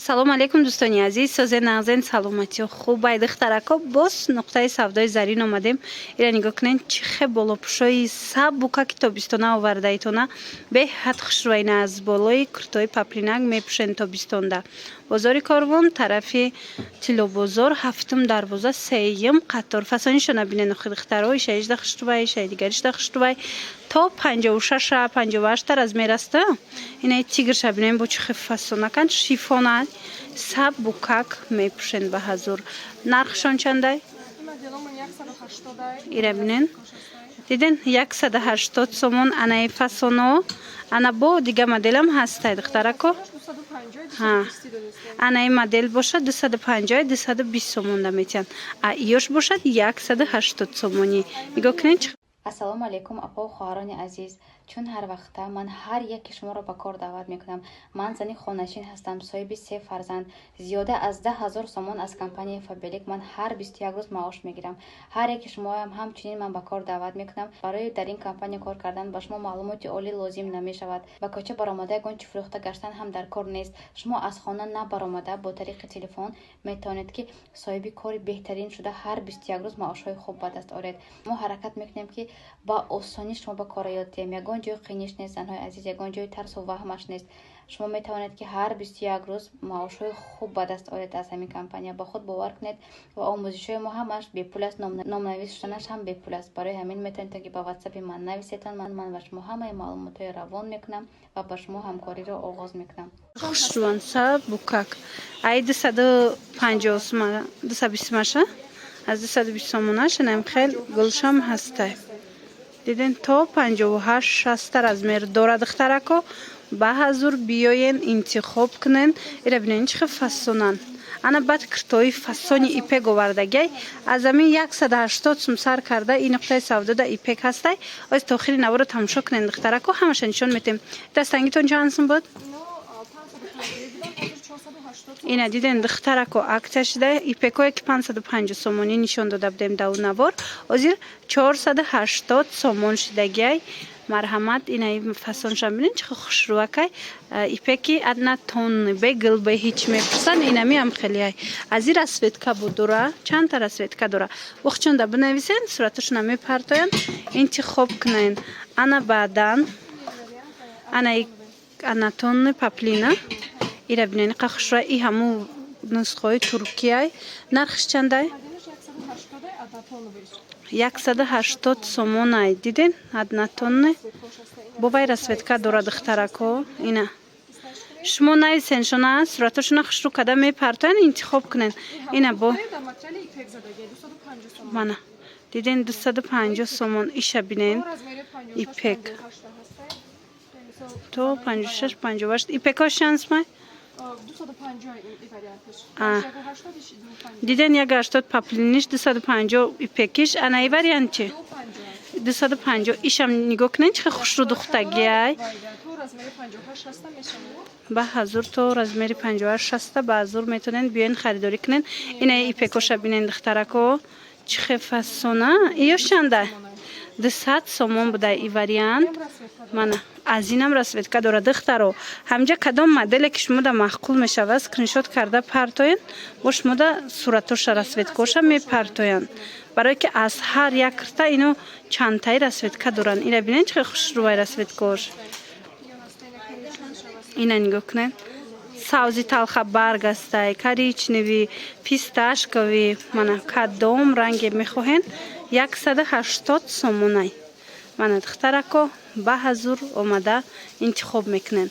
Ассалому алайкум, дӯстони азиз, созен, нағзен, саломатиё хубай? Духтарако, боз нуқтаи савдои Зарин омадем. Ира нигоҳ кунед, чӣ хе болопӯшои сабука, ки тобистона овардаитона, беҳад хушрӯайна. Аз болои куртои поплинак мепӯшен тобистонда. Бозори Корвон, тарафи Тиллобозор, ҳафтум дарвоза, сеюм қатор. Фасонишона бинен охи, духтаро, ишаишда хушрӯвай, ишаи дигаришда хушрӯвай. То 56-а, 58-та размер аста. Инаи тигрша бинем, бо чӣ хе фасонакан, шифона, сабукак мепӯшен. Ба ҳазур, нархшон чандай? Ира бинен, диден, 180 сомон анаи фасоно. Ана бо дига моделам ҳастай, духтарако. Анаи модел бошад, 250, 220 сомонда метиҳанд, а иёш бошад 180 сомонӣ. Нигоҳ кунед. Ассалому алайкум, апо, хоҳарони азиз! Чун ҳар вақта ман ҳар яке шуморо ба кор даъват мекунам. Ман зани хонашин ҳастам, соҳиби се фарзанд. Зиёда аз 10 000 сомон аз компанияи Фаберлик ман ҳар 21 рӯз маош мегирам. Ҳар яке шумоам ҳамчунин ман ба кор даъват мекунам. Барои дар ин компания кор кардан ба шумо маълумоти олӣ лозим намешавад. Ба кӯча баромада ягон чӣ фурӯхта гаштан ҳам дар кор нест. Шумо аз хона набаромада, бо тариқи телефон метавонед, ки соҳиби кори беҳтарин шуда, ҳар 21 рӯз маошҳои хуб ба даст оред. Мо ҳаракат мекунем, ки ба осонӣ шумо ба кора ёд диҳем. Ягон ҷои қиниш нест, занҳои азиз, ягон ҷои тарсу ваҳмаш нест. Шумо метавонед, ки ҳар 21 рӯз маошҳои хуб ба даст оред аз ҳамин компания. Ба худ бовар кунед ва омӯзишҳои мо ҳамааш бепул аст, номнавис шуданаш ҳам бепул аст. Барои ҳамин метавонед, ки ба ватсапи ман нависетон. Ман ба шумо ҳамаи маълумотҳои равон мекунам ва ба шумо ҳамкориро оғоз мекунам. Хушрӯан, сабукак. Ай 250 сума, 220 маша, аз 220 сомонаш. Инам хел гулшам ҳастай, диден, то 58, 60-та размер дора. Духтарако, ба ҳазур биёен, интихоб кунен. Ира бинен, чӣ хел фасонанд. Ана баъд киртои фасони ипек овардагай, аз амин 180 сум сар карда. Ин нуқтаи савдода ипек ҳастай. Оз то охири наворо тамошо кунен, духтарако, ҳамаша нишон метем. Дастангитон чанд сум буд? Ина диден, духтарако, акция шуда. Ипекое ки 550 сомонӣ нишон дода будем дар навор, ҳозир 480 сомон шидагиай. Марҳамат, инаи фасонша бинен, чӣ хушрӯакай. Ипеки однотон, бе гул, бе ҳеч мепурсанд. Инамиам хелеай. Аз ин расцветка буд дора, чандта расцветка дора. Вохчонда бинависен, сураташона мепартоянд, интихоб кунен. Ана баъдан ана однотонный поплина. Ира бинен, иқа хушрӯа. И ҳаму нусхаҳои туркияй. Нархш чандай? 180 сомонай. Диден, однотонный, бо вай расцветка дора. Духтарако, ина шумо нависен шона, суратошона хушрӯ када мепартоянд, интихоб кунен. Ина бо мана диден, 250 сомон. Иша бинен, ипек то 56, 58. Ипекош чанд сумай? Диден, 180 поплиниш, 250 ипекиш. Ана и вариант чи? 250. Ишам нигоҳ кунен, чӣ хушрӯ духтагиай. Ба ҳазур то размери 58, 60-та. Ба ҳазур метавонед биёен, харидорӣ кунен. Ина ипекоша бинен, духтарако, чӣ хе фасона. Иёш чанда? 200 сомон буда и вариант. Мана, аз инам расцветка дорад. Духтаро, ҳамҷа кадом моделе ки шумода маъқул мешавад, скриншот карда партоен, бо шумода суратоша, расцветкоша мепартоянд, барое ки аз ҳар як кирта ино чандтаи расцветка доранд. Ина бинен, чӣ хел хушрӯвай расцветкош. Ина нигоҳ кунед, савзи талха барг астай, коричневый, фисташковый. Мана, кадом ранге мехоҳен, 180 сомонай. Мана, духтарако, ба ҳазур омада интихоб мекунен.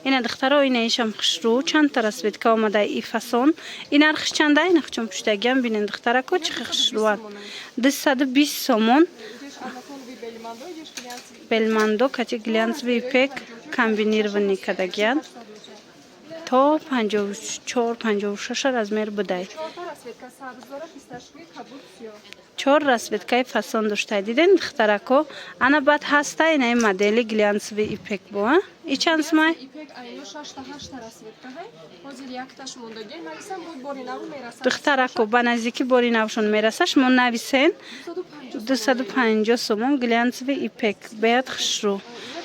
Ина, духтаро, ина ишам хушрӯ, чандта расцветка омада и фасон. И нархш чанда? Ина чун пуштагиам бинен, духтарако, чӣ хушрӯан. 220 сомон. Белмандо кати глянцевый ипек комбинированный кадагиян. То 54, 56 размер будай. Чор расцветкаи фасон дошта, диден, духтарако. Ана баъд ҳаста инаи модели глянцевый ипек бо и чанд сумай? Ипек айно шашта, ҳашта расцветка ҳай. Ҳозир якташ мондагӣ. Нависам, буд, бори наву мерасад. Духтарако, ба наздикӣ бори навшон мераса, шумо нависен. 250. 250 сомон глянцевый ипек, беяд хушрӯ,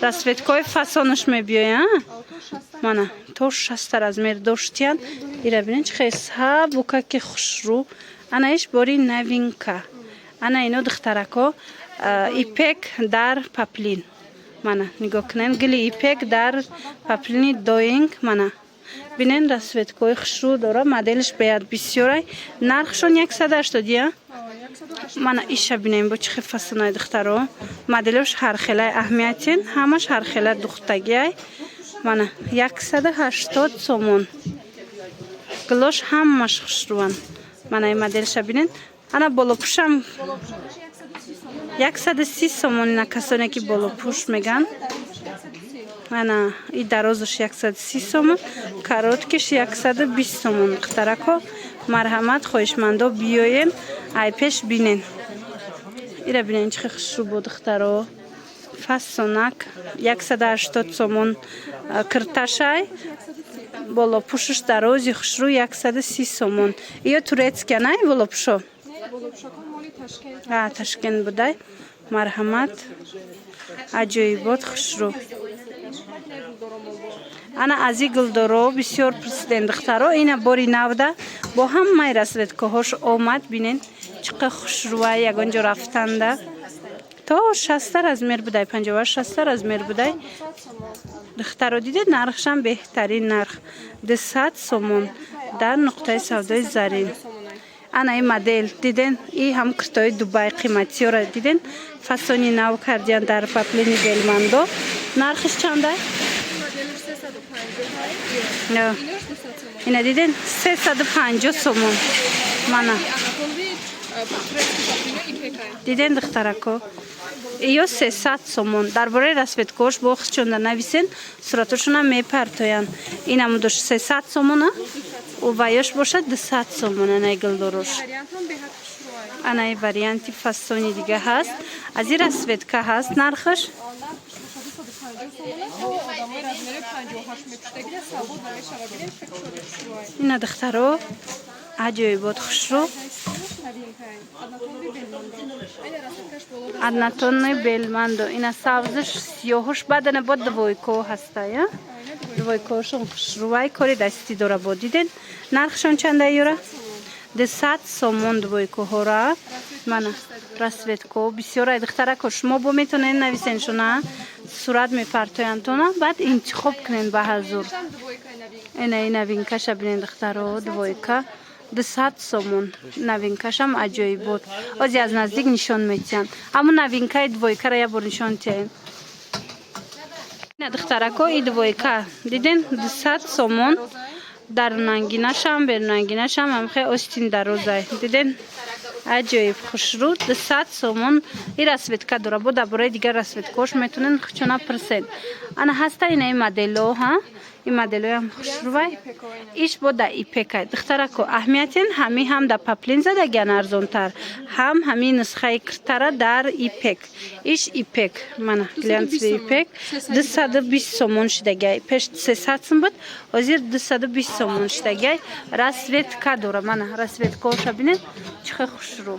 расцветкаҳои фасонаш мебиёян. То 60. Мана, то 60 размер доштиян. Ира бинен, чӣ хел сабукаки хушрӯ. Ана иш бори новинка. Ана ино, духтарако, ипек дар паплин. Мана, нигоҳ кунен, гили ипек дар паплини доинг. Мана, бинен, расцветкаҳои хушрӯ дора, моделиш беяд бисёрай. Нархшон 180, я? Мана, иша бинем, бо чӣ хел фасонаи, духтаро. Моделош ҳархелай, аҳамиятен, ҳамаш ҳархела духтагиай. Мана, 180 сомон. Гилош ҳамаш хушрӯан. Мана, ин моделша бинен. Ана болопӯшам 130 сомон. Ина касоне ки болопӯш меган. Ана и дарозаш 130 сомон, короткиш 120 сомон. Духтарако, марҳамат, хоҳишмандо биёен, ай пеш бинен. Ира бинен, чӣ хел хушрӯ бо, духтаро, фасонак. 180 сомон кирташай, болопӯшаш дарози хушрӯ 130 сомон. Иё турецкия най болопӯшо? Болопӯшакон моли Ташкент. А, Ташкент будай. Марҳамат, аҷоибот, хушрӯ. Ана аз и гулдоро бисёр пурсидем, духтаро. Ина бори навда бо ҳамаи расцветкаҳош омад. Бинен, чӣ қадр хушрӯай ягон ҷо рафтанда. То 60 размер будай, 50, 60 размер будай. Духтаро, дидед, нархшам беҳтарин нарх, 200 сомон дар нуқтаи савдои Зарин. Ана ин модел диден, и ҳам киртои Дубай қиматиёра диден, фасони нав кардиян дар паплини Белмандо. Нархиш чанда? Моделиш 350 ҳай. Инош 200 сомон. Ина диден, 350 сомон. Мана. Анатолий турецкий паплина ипекай. Диден, духтарако, ё 300 сомон. Дар бораи расцветкаош бо хчонда нависен, суратошона мепартоянд. Инамудош 300 сомона, ваёш бошад 200 сомон. Анаи гулдорош. Вариантам беҳад хушрӯай. Анаи варианти фасони дига ҳаст, аз ин расцветка ҳаст. Нархаш? Нархш бошад 250 сомона. То одамои размери 58 мепӯштагида свобод намешава. Бинем, хеле шоди хушрӯай. Ина, духтаро, аҷоибот, хушрӯ. Новинкай. Однотонный Белмандо. Айна расцветкаш боло. Однотонный Белмандо. Ина сабзиш, сиёҳуш, бадана бо двойко ҳаста, я двойкошон хушрӯвай, кори дастӣ дора бо. Диден, нархшон чанда юра? 200 сомон двойкоҳора. Мана, расцветко бисёрай, духтарако. Шумо бо метавонед нависен шуна, сурат мепартоянд тона, баъд интихоб кунен ба ҳазур. Шам двойкай новинка. Ина и новинкаша бинен, духтаро, двойка 200 сомон. Новинкашам аҷоибот, ози аз наздик нишон метиҳанд. Ҳамун новинкаи двойкара як бор нишон тиҳем. Ина, духтарако, и двойка диден, 200 сомон. Дарунангинашам, берунангинашам ҳамхе остин дарозай. Диден, аҷоиб хушрӯ, 200 сомон. И расцветка дора бо. Дар бораи дигар расцветкаош метавонен хучона пурсед. Ана ҳаста инаи модело ҳа, ин моделоям хушрӯвай. Иш бо да ипекай. Духтарако, аҳамиятен, ҳами ҳам да паплин задагиан арзонтар, ҳам ҳами нусхаи киртара дар ипек. Иш ипек, мана, глянцевый ипек 220 сомон шидагиай. Пеш 300 сум буд, ҳозир 220 сомон шидагиай. Расцветка дора. Мана, расцветкаоша бинед, чӣ хел хушрӯ.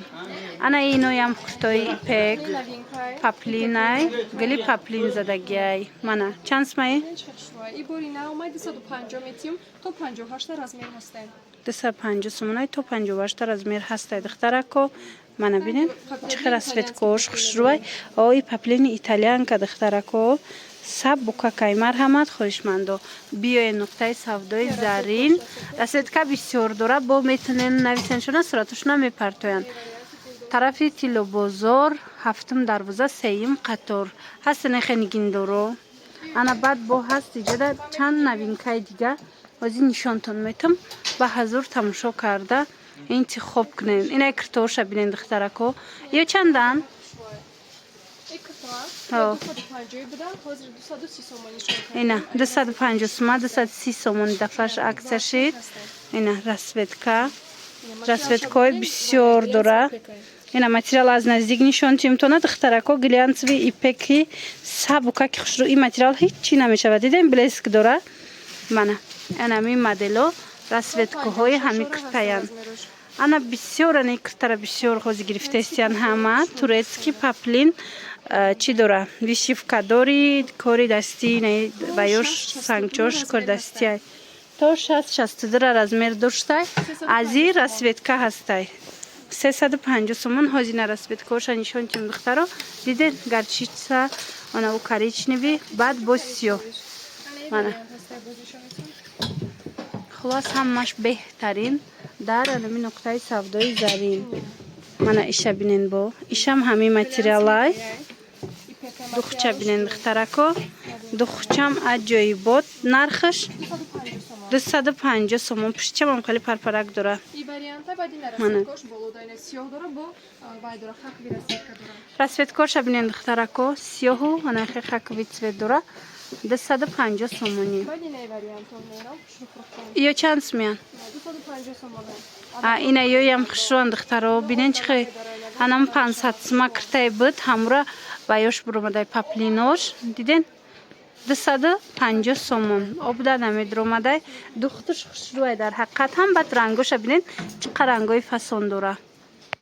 Ана иноям куртои ипек паплинай, гили паплин задагиай. Мана, чанд сумаи? И бори наомай 250 метим, то 58 размер ҳастем. 250 сомонай, то 58 размер ҳастай. Духтарако, мана, бинед, чӣ хел расцветкаош хушрӯай. Ои паплини итальянка, духтарако, саб букакай. Марҳамат, хоҳишмандо, биёед нуқтаи савдои Зарин. Расцветка бисёр дора, бо метонен нависен шуна, суратошона мепартоянд. Тарафи Тиллобозор, ҳафтум дарвоза, сеюм қатор ҳастане хенигиндоро. Ана баъд бо ҳаст иҷода чанд новинкаи дига, ҳозир нишонтон метам, ба ҳазур тамошо карда интихоб кунед. Инай киртоша бинен, духтарако, ё чандан? И киртоа Ҳо. 250 будан, ҳозир 230 сомонӣ шон кардем. Ина 250 сума, 230 сомони дафъаш акция шид. Ина расцветка, расцветкаҳои бисёр дора. Ина материал аз наздик нишон тимтона, духтарако. Глянцевый ипеки сабукаки хушрӯ. Ин материал ҳеҷ чӣ намешавад, дидем, блеск дора. Мана, анами модело, расцветкаҳои ҳами киртаян. Ана бисёр, ана киртара бисёр ҳози гирифтаистиян ҳама. Турецкий поплин чӣ дора, вышивкадори, кори дастӣ ва ёш сангчош, кори дастия. То 60-62 размер доштай. Аз ин расцветка ҳастай, 350 сомон. Ҳозина расцветкаоша нишон тим, духтаро. Дидед, горчица, ана у коричневый, баъд бо сиёҳ. Мана, хулос, ҳамаш беҳтарин дар анами нуқтаи савдои Зарин. Мана, иша бинен, бо ишам ҳамин материалай. Духча бинен, духтарако, духчам аҷоибот. Нархаш 250 сомон. Пуштчамам хеле парпарак дора. Мана, расцветкоша бинен, духтарако, сиёҳу анахе хаковый цвет дора. 250 сомонӣ. Ё чанд сумян? Ина ёям хушрӯан, духтаро, бинен чӣ хел. Анам 500 сума киртае буд, ҳамура ба ёш буромадай. Поплинош диден, 250 сомон. Обда намедуромадай, духтуш хушрӯай дар ҳақиқат ҳам. Баъд рангоша бинен, чӣ қадр рангои фасон дора,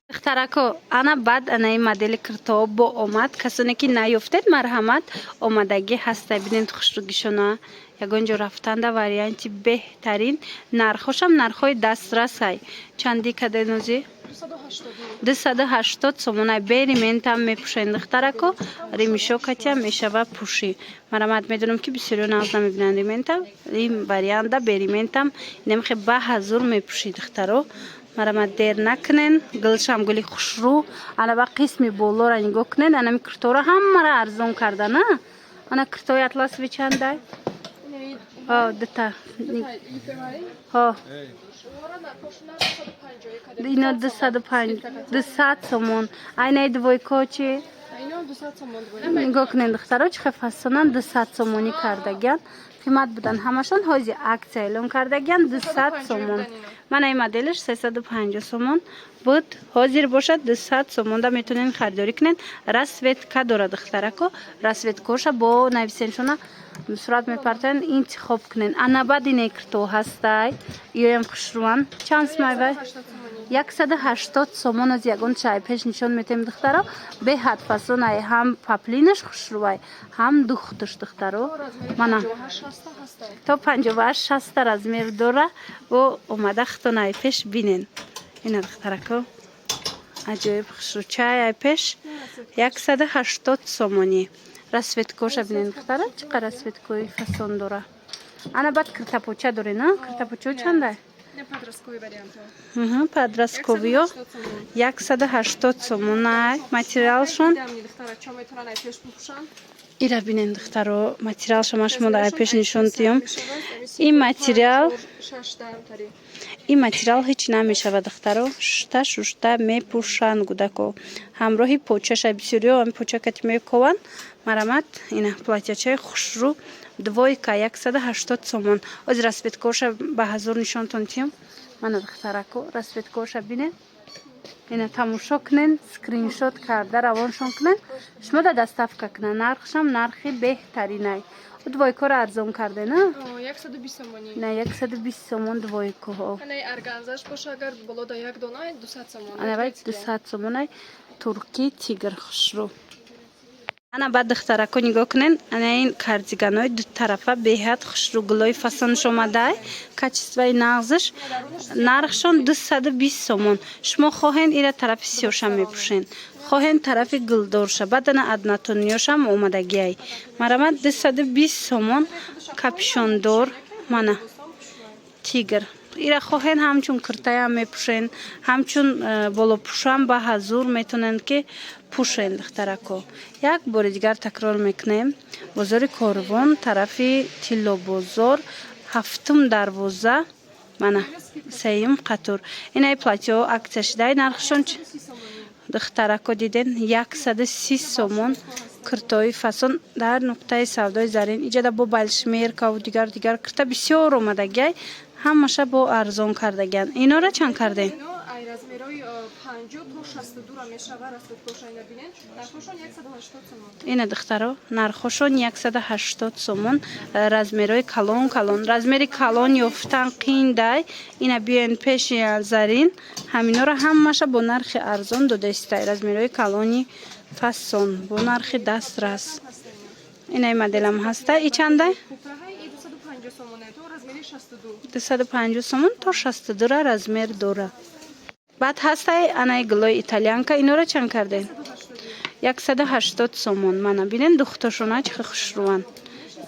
духтарако. Ана баъд анаи модели киртоо бо омад. Касоне ки наёфтед, марҳамат, омадагӣ ҳаста. Бинед хушрӯгишона. Ягон ҷо рафтанда варианти беҳтарин. Нархошам нархҳои дастрасай. Чандӣ каденозӣ? 280 сомонай. Бе ремень-там мепӯшен, духтарако, ремешо катя мешава пӯшӣ. Марҳамат, медонам, ки бисёриё нағз намебинанд ремень-та. Ин варианта бе ремень-там немхе ба ҳазур мепӯшӣ, духтаро. Марҳамат, дер накунен. Гулшам гули хушрӯ. Ана ба қисми болора нигоҳ кунед. Анами киртора ҳамара арзон карда на. Ана киртои атласови чандай? Дута. Ҳо, ино 200 сомон. Айнаи двойко чи? Нигоҳ кунед, духтаро, чӣ хел фасонан. 200 сомонӣ кардагиян. Қимат будан ҳамашон, ҳози акция эълон кардагиян, 200 сомон. Мана ин моделаш 350 сомон буд, ҳозир бошад 200 сомонда метавонед харидорӣ кунед. Расцветка дора, духтарако, расцветкоша бо нависеншона сурат мепартоянд, интихоб кунед. Ана баъд ине кирто ҳастай, иёям хушрӯан. Чанд сумай вай? 180 сомон. Аз ягон чай пеш нишон метем, духтаро. Беҳад фасонай, ҳам поплинаш хушрӯвай, ҳам духтуш, духтаро. Мана, то 58-60-та размер дора. Бо омада хитонай пеш бинен. Ина, духтарако, аҷоиб хушрӯ. Чай ай пеш 180 сомонӣ. Расцветкоша бинен, духтара, чӣ қадр расцветкои фасон дора. Ана баъд киртапоча дорен, а киртапочао чандай? Подростковиё 180 сомонай. Материалшон ира бинен, духтаро, материалшо ман шумо дар пеш нишон диҳам. Ин материал ҳеҷ намешавад, духтаро, шушта шушта мепӯшанд гудако. Ҳамроҳи почаша бисёриҳо ҳами поча кати мекованд. Марамат, ина платьячаи хушрӯ, двойка, 180 сомон. Ози расцветкоша ба ҳазур нишонтон тиҳам. Мана, духтарако, расцветкоша бинед. Ина тамошо кунен, скриншот карда равоншон кунен, шумо да доставка кунен. Нархшам нархи беҳтаринай. Двойкоро арзон карде на? 120 сомонӣ. На, 120 сомон двойкоҳо. Анаи органзаш боша, агар болода як дона, 200 сомон. Ана вай 200 сомонай. Турки тигр хушрӯ. Ана баъд, духтарако, нигоҳ кунен, ана ин кардиганои дутарафа беҳад хушрӯ, гулои фасонш омадай, качествои нағзаш. Нархшон 220 сомон. Шумо хоҳен, ира тарафи сиёша мепӯшен, хоҳен, тарафи гулдорша. Баъд ана однотонниёшам омадагиай. Марамат, 220 сомон, капюшондор. Мана тигр. Ира хоҳен, ҳамчун киртаям мепӯшен, ҳамчун болопӯшам ба ҳазур метавонанд, ки пӯшен, духтарако. Як бори дигар такрор мекунем: бозори Корвон, тарафи Тиллобозор, ҳафтум дарвоза, мана сеюм қатор. Инаи платьяҳо акция шудаи. Нархшон, духтарако, диден, 130 сомон. Киртои фасон дар нуқтаи савдои Зарин. Иҷада бо бальшмеркаву дигар дигар кирта бисёр омадагиай, ҳамаша бо арзон кардагиан. Инора чанд кардем? Размерои 50 то 62-ра мешава, расцветкоша ина бинен. Нархошон 180 сомон. Ина, духтаро, нархошон 180 сомон. Размерои калон калон, размери калон ёфтан қиндай. Ина биёен пеши Зарин, ҳаминора ҳамаша бо нархи арзон додаистай. Размерои калони фасон бо нархи дастрас. Инаи моделам ҳаста. И чандай? Купраҳаи и 250 сомоне, то размери 62. 250 сомон, то 62-ра размер дора. Баъд ҳастай анаи гулои итальянка. Инора чанд кардем? 180 сомон. Мана бинен, духтошона чӣ хел хушрӯванд.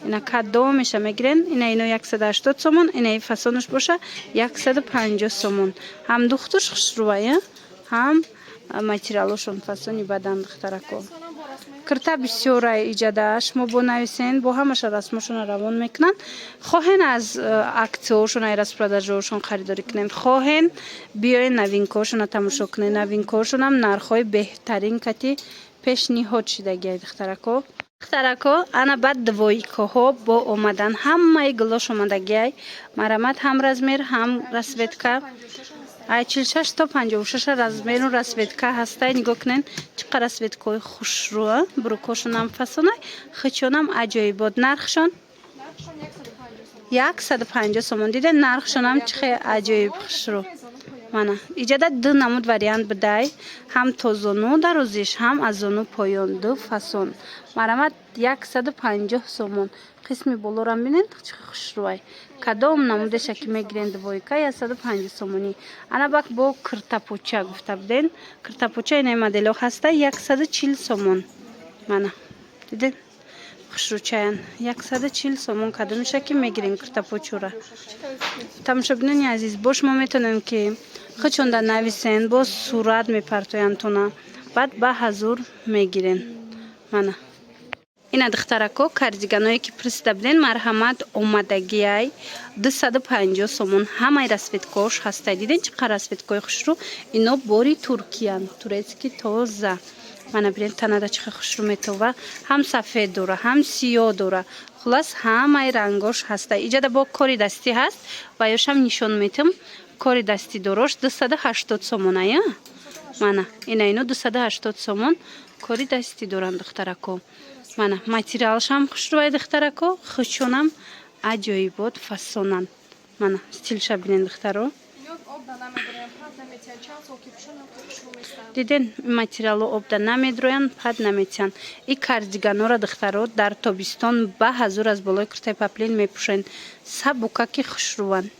Ина кадомеша мегирен. Ина ино 180 сомон, инаи фасонаш боша 150 сомон. Ҳам духтуш хушрӯвая, ҳам материалошон фасони бадан. Духтарако, кирта бисёрай иҷада. Шумо бо нависен, бо ҳамаша расмошона равон мекунанд. Хоҳен, аз акцияҳошон, ай распродажаҳошон харидорӣ кунен, хоҳен, биёен, новинкаҳошона тамошо кунен. Новинкаҳошонам нархҳои беҳтарин кати пешниҳод шидагиай, духтарако. Духтарако, ана баъд двойкаҳо бо омадан, ҳамаи гулош омадагиай. Марамат, ҳам размер, ҳам расцветка. Ай 46 то 56 размеру расцветка ҳастай. Нигоҳ кунен, чӣ қадар расцветкаҳои хушрӯ. Брюкошонам фасонай, хичонам аҷоибот. Нархшон? Нархшон 150 сомон. 150 сомон. Диде, нархшонам чӣ хел аҷоиб хушрӯ. Мана иҷада ду намуд вариант бидай: ҳам то зону дарозиш, ҳам аз зону поён, ду фасон. Марамат, 150 сомон. Қисми болорам бинед, чӣ хушрӯай. Кадом намудеша ки мегирен, двойка 150 сомонӣ. Ана бак бо киртапоча гуфта буден. Киртапоча инаи моделҳо ҳаста, 140 сомон. Мана дидед, хушрӯчаян, 140 сомон. Кадомеша ки мегирем киртапочура. Тамошобинони азиз, бо шумо метавонем ки худшонда нависен, боз сурат мепартоянд тона, баъд ба ҳазур мегирен. Мана ина, духтарако, кардиганое ки пурсида буден, марҳамат, омадагиай, 250 сомон. Ҳамаи расцветкош ҳастай. Диден, чӣ қадр расцветкои хушрӯ. Ино бори Туркиян, турецкий, тоза. Мана бинед, танада чӣ хел хушрӯ метова. Ҳам сафед дора, ҳам сиёҳ дора, хулас, ҳамаи рангош ҳаста. Иҷада бо кори дастӣ ҳаст ва ёшам нишон метам. Кори дастӣ дорош 280 сомоная. Мана ина, ино 280 сомон, кори дастӣ доранд, духтарако. Мана материалшам хушрӯай, духтарако, хучонам аҷоибот фасонанд. Мана стилша бинен, духтаро. Ино обда намедроян, пад наметиҳанд, чанд сол ки пӯшонам, хушрӯ местанд. Диден, материало обда намедроянд, пад наметиҳанд. И кардиганора, духтаро, дар тобистон ба ҳазур аз болои куртаи поплин мепӯшен, сабукаки хушрӯванд.